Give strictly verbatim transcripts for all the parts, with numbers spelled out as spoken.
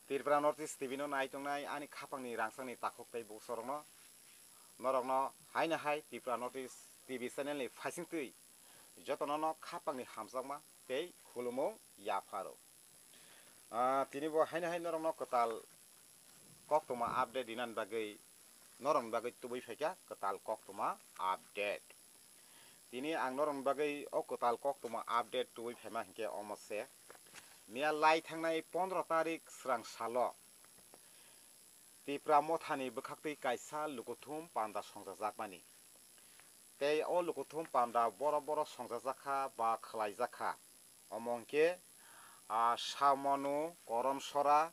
Tripura North East T V no nai tongnai ani khapangni rangchakni takhuk tei bukhukrokno, norokno haino hai Tripura North East T V channel ni phaisingtwi jotono no khapangni hamjakma tei khulumung yapharo. Ah, tini bo haino hai norokno kwtal koktwma update rinani bagwi, norokni bagwi tubui phaikha kwtal koktwma update. Tini ang norokni bagwi o kwtal koktwma update tubui phaima hinkhe omo se. Miya lai thangnai pondro tarik swrang salo Tipra mothani bwkhaktwi kaisa lukuthum panda songchajakmani. Tei o lukuthum panda boro boro songchajakha ba khwlaijakha. Omo hinkhe, ah, Samonu, Koromsora,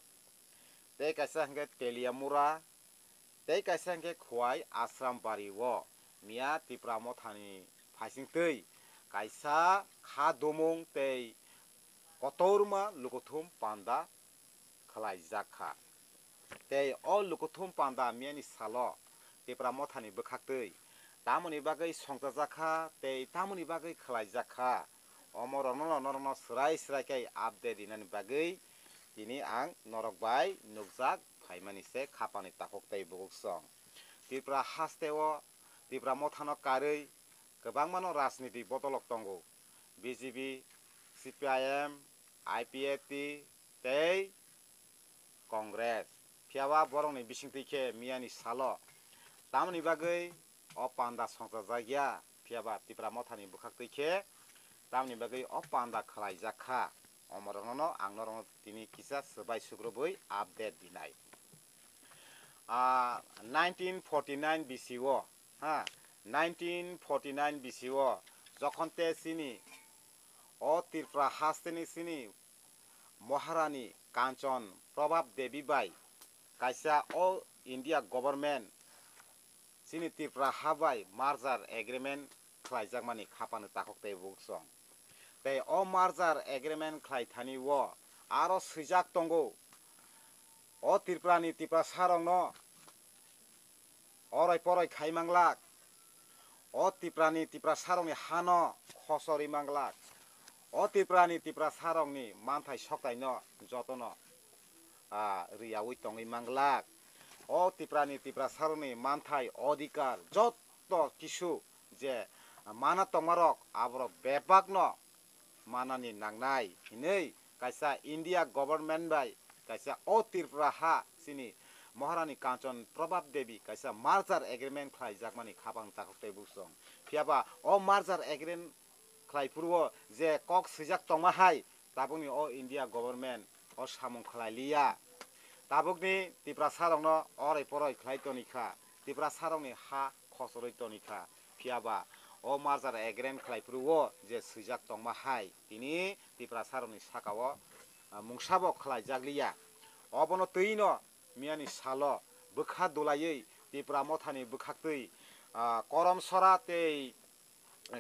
tei kaisa hinkhe Teliamura, tei kaisa hinkhe Khowai Asrambari o miya Tipra mothani phaisingtwi kaisa kha dumung tei kotorma lukuthum panda khwlaijakha. Tei o lukuthum panda miyani salo Tipra mothani bwkhaktwi tamoni bagwi songchajakha tei tamoni bagwi khwlaijakha, omo rokno norokno swrai swrai khe update rinani bagwi tini ang norok bai nukjak phaimani se khapangni takhuk tei bukuksong. Tripura hasteo Tipra mothano karwi kwbangmano rajniti bodolok tongo, B J P, C P I M, I P F T tei Congress. Phiyaba borokni bisingtwi khe miyani salo tamoni bagwi o panda songchajakya, phiyaba Tipra mothani bwkhaktwi khe tamoni bagwi o panda khwlaijakha. Omorokno ang norokno tini kisa swbai sukrubui update dinai. Ah, nineteen forty-nine B C o, ha, nineteen forty-nine B C o, jokhon te chini o Tripura hasteni chini Maharani Kanchon Prabhab Devi bai kaisa o India government chini Tripura ha bai merger agreement khlaijakmani khapangni takhuk tei buksong. Tei o merger agreement khlai thani o aro swijak tongo, o Tripurani Tiprasarokno oroi poroi khai manglak, o Tripurani Tiprasarokni hano khosori manglak, o Tripurani Tiprasarokni manthai soktaino jotono, ah, riyaui tongwi manglak. O Tripurani Tiprasarokni manthai odhikar jotto kisu je mana tongmarok aborok bebakno manani nangnai hinwi kaisa India government bai kaisa o Tripura ha chini Maharani Kanchon Prabhab Devi kaisa merger agreement khlaijakmani khapang takhuk tei buksong. Phiyaba o merger agreement khlai phuru o je kok swijak tongma hai tabukni o India government o samung khlai liya. Tabukni Tiprasarokno oroi poroi khlai toni kha, Tiprasarokni ha khosoroi toni kha. Phiyaba o merger agreement khlai phuru o je swijak tongma hai tini Tiprasarokni saka o, ah, mungsa bo khlaijak liya. Obono twi no miyani salo bwkha dulaiwi Tipra mothani bwkhaktwi, ah, Koromsora tei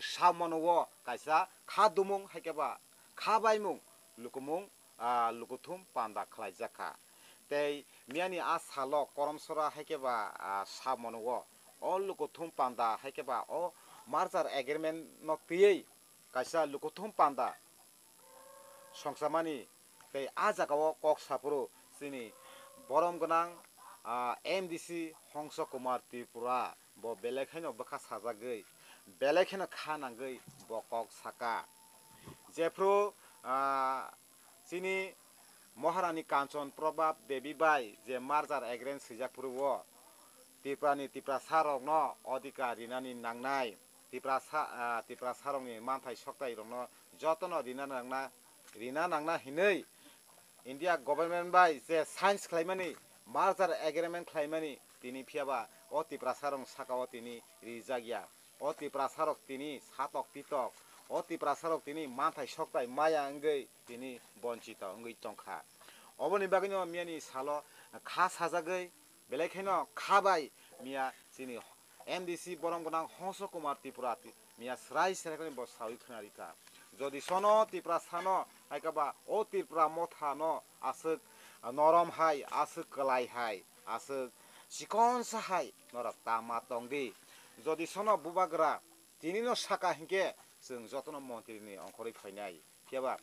Samonu o kaisa kha dumung hai khe ba kha baimung lukumung, ah, lukuthum panda khlaijak kha. Tei miyani a salo Koromsora hai khe ba, ah, Samonu o, o lukuthum panda hai khe ba o merger agreement no twiwi kaisa lukuthum panda songchamani tei a jagao kok saphuru chini borom gwnang, ah, M D C Hongso Kumar Tripura bo belai khaino bwkha sajagwi, belai khaino kha nangwi bo kok saka. Jephru, ah, chini Maharani Kanchon Prabhab Devi bai je merger agreement swijak phuru o Tripurani Tiprasarokno odhikar rinani nangnai, Tiprasa, ah, Tiprasarokni manthai soktairokno jotono rina nangna, rina nangna hinwi India government bai je signs khlaimani, merger agreement khlaimani, tini phiyaba o Tiprasarokni saka o tini rijak ya. O Tiprasarok tini satok pitok, o Tiprasarok tini manthai soktai maya wngwi tini bonchito wngwi tongkha. Oboni bagwino miyani salo kha sajagwi, belai kheno kha bai miya chini M D C borom gwnang Hongso Kumar Tripura ti-, miya srai srai kheno bo sawi khwnarikha. Jodi sono Tiprasano hai khe ba o Tripura mothano aswk norom hai, aswk kwlai hai, aswk chikonsa hai norok ta ma tongdi. Jodi sono bubagra tinino saka hinkhe chwng jotono montri ni ongkhorwi phainai. Phiyaba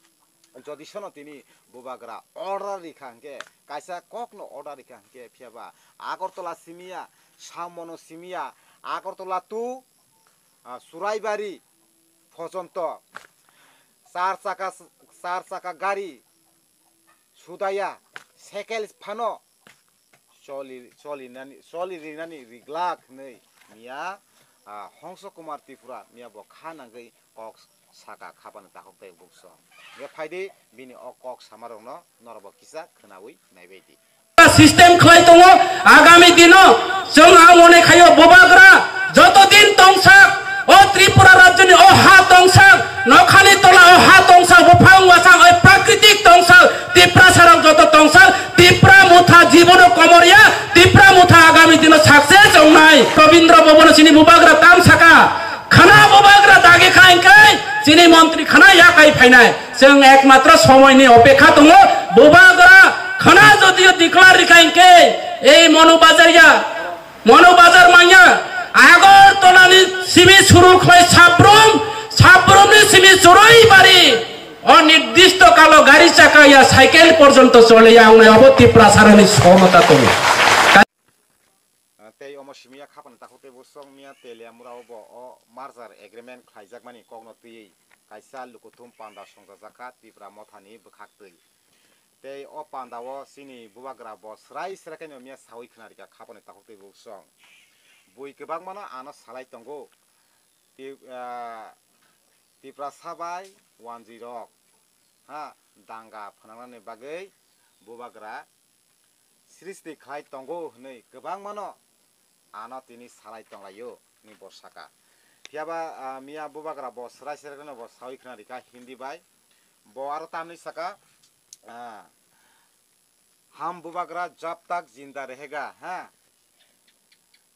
Jodi sono tini bubagra order rikha hwnkhe, kaisa kokno order rikha hwnkhe, phiyaba Agartala simiya, Samono simiya, Agartala tu, ah, Suraibari pojonto char chaka, char chaka gari sudaya, sekel phano choli, choli nani, choli rinani riglak hwnwi miya, ah, Hongso Kumar Tripura miya bo kha nangwi kok saka khapani takhuk tei bukso. Ye phaidi bini o kok samarokno norok bo kisa khwnawi naibaidi. System khlai tongo, agami dino chwng ang mone khaio bubagra joto din tongsak, o Tripura rajyoni o ha tongsak, nokhani tola o ha tongsak, buphang wasang o prakritik tongsak, Tiprasa rok joto tongsak, Tipra motha jibono komorya, Tipra motha agami dino success ongnai. Rabindra Bhavan chini bubagra tam saka, khana bubagra dagi kha hingkai, chini montri khana yakai phainai. Chwng ekmatro somoini opekha tongo, bubagra khana jodio declare rikha hingke, ei Monu Bazar ya, Monu Bazar manya, Agartala ni simi suru khlai Sabrum, Sabrum ni simi Churui bari, o nirdisto kalo gari chaka ya cycle porjonto chole ya wngnai obo Tiprasaroni somota tongo. Ah, tei omo simi ya khapang takhuk tei bosong miya Teliamura o bo o merger agreement khlaijakmani kokno twiwi kaisa lukuthum panda songchajakha Tipra mothani bwkhaktwi. Tei o panda o chini bubagra bo srai srai khe no miya sawi khna rikha khapani takhuk tei bosong. Bui kwbangmano ano salai tongo. Ti-, ah, Tiprasa bai wanjwi rok ha danga phwnangnani bagwi bubagra srishti khlai tongo hwnwi kwbangmano ano tini salai tonglaio hwnwi bo saka. Phiyaba, ah, miya bubagra bo srai srai kheno bo sawi khna rikha Hindi bai. Bo aro tamni saka, ah, "Ham bubagra jab tak jinda rahega, ha,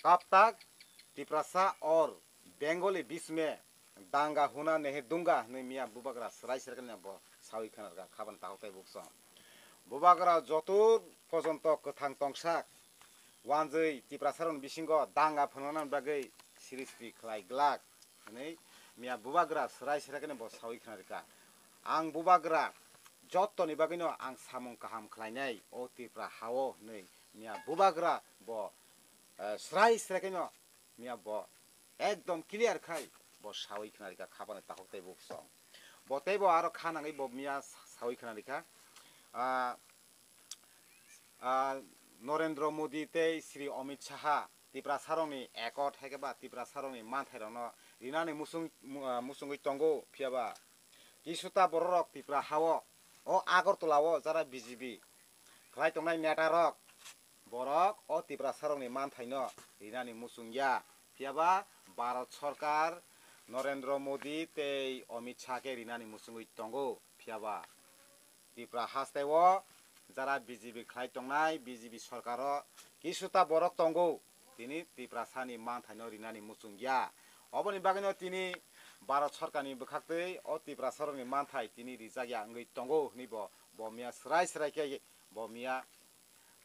tab tak Tiprasa aur Bengali bish mein danga hona nahi dunga," hwnwi miya bubagra srai srai kheno bo sawi khna rikha khapani takhuk tei bosong. Bubagra joto porjonto kwthang tongsak, wanjwi Tiprasarokni bisingo danga phwnangnani bagwi srishti khlai glak hwnwi miya bubagra srai srai kheno bo sawi khna rikha. Ang bubagra jottoni bagwino ang samung kaham khlainai o Tripura hao hwnwi miya bubagra bo, eh, srai srai kheno miya bo ekdom clear khai bo sawi khna rikha khapani takhuk tei bosong. Bo tei bo aro kha nangwi bo miya sa-, sawi khna rikha. Ah, ah, Narendra Modi tei Shri Amit Shah Tiprasarokni accord hai khe ba Tiprasarokni manthairokno rinani musung, mu-, ah, musungwi tongo, phiyaba kisuta bororok Tripura hao o Agartala o jara B J P khlai tongnai neta rok, borok o Tiprasarokni manthaino rinani muchung ya. Phiyaba Bharat Sarkar, Narendra Modi tei Amit Shah khe rinani muchungwi tongo. Phiyaba Tripura hasteo jara B J P khlai tongnai, B J P sarkaro kisuta borok tongo, tini Tiprasani manthaino rinani muchung ya. Oboni bagwino tini Bharat Sarkarni bwkhaktwi o Tiprasarokni manthai tini rijak ya wngwi tongo hwnwi bo, bo miya srai srai khe bo miya,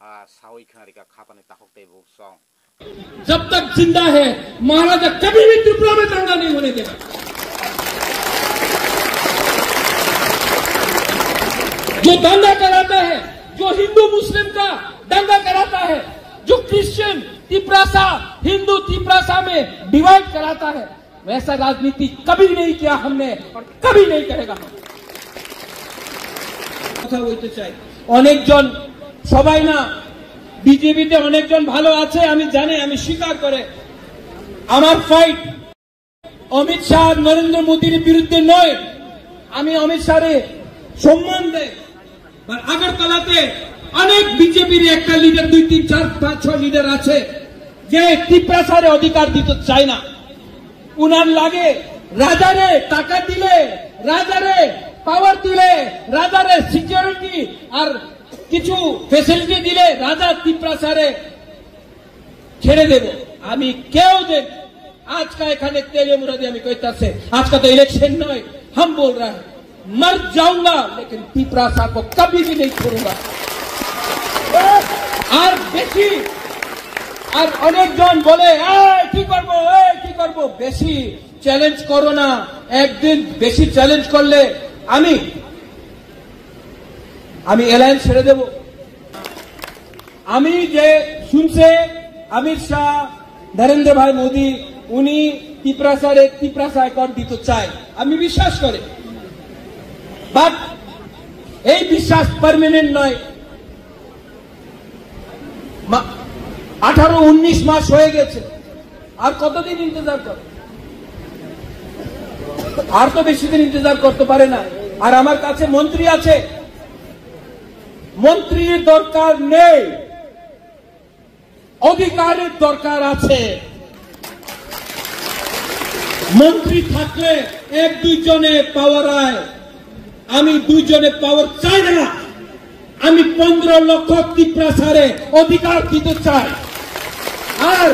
ah, sawi khna rikha khapani takhuk tei bosong. जब तक जिंदा है, महाराजा कभी भी त्रिपुरा में दंगा नहीं होने देगा। जो दंगा कराता है, जो हिंदू मुस्लिम का दंगा कराता है, जो क्रिश्चियन तिपरासा, हिंदू तिपरासा में डिवाइड कराता है, वैसा राजनीति कभी नहीं किया हमने और कभी नहीं करेगा हम। কথা বলতে চাই, অনেকজন, সবাই না, বিজেপিতে অনেকজন ভালো আছে, আমি জানি, আমি স্বীকার করে। আমার ফাইট অমিত শাহ আর নরেন্দ্র মোদীর বিরুদ্ধে নয়, আমি অমিত শাহরে সম্মান দেয়। আর আগরতলাতে অনেক বিজেপির একটা লিডার, দুই, তিন, চার, পাঁচ, ছয় লিডার আছে যে তিপ্রাসারে অধিকার দিতে চায় না। উনার লাগে রাজারে টাকা দিলে, রাজারে পাওয়ার দিলে, রাজারে সিকিউরিটি আর কিছু ফ্যাসিলিটি দিলে রাজা তিপ্রাসারে ছেড়ে দেব। আমি কেউ দেব, আজকে এখানে তেলে মুরাদি আমি কইতাছে, আজকে তো ইলেকশন নয়, हम बोल रहा है, मर जाऊंगा लेकिन तिपरासा को कभी भी नहीं छोड़ूंगा। আর বেশি, আর অনেকজন বলে, "এই কি করবো, এই কি করবো", বেশি চ্যালেঞ্জ করো না। একদিন বেশি চ্যালেঞ্জ করলে আমি আমি অ্যালায়েন্স ছেড়ে দেব। আমি যে শুনছে অমিত শাহ, নরেন্দ্র ভাই মোদি, উনি তিপ্রাসারে তিপ্রাসা অ্যাকর্ড দিতে চায়, আমি বিশ্বাস করি। বাট এই বিশ্বাস পার্মানেন্ট নয়। মা-, আঠারো উনিশ মাস হয়ে গেছে, আর কতদিন ইন্তজার করে? আর তো বেশি দিন ইন্তজার করতে পারে না। আর আমার কাছে মন্ত্রী আছে, মন্ত্রীর দরকার নেই, অধিকারের দরকার আছে। মন্ত্রী থাকলে এক দুইজনে পাওয়ার আয়, আমি দুইজনে পাওয়ার চাই না। আমি পনেরো লক্ষ তিপ্রাসারে অধিকার দিতে চাই। আর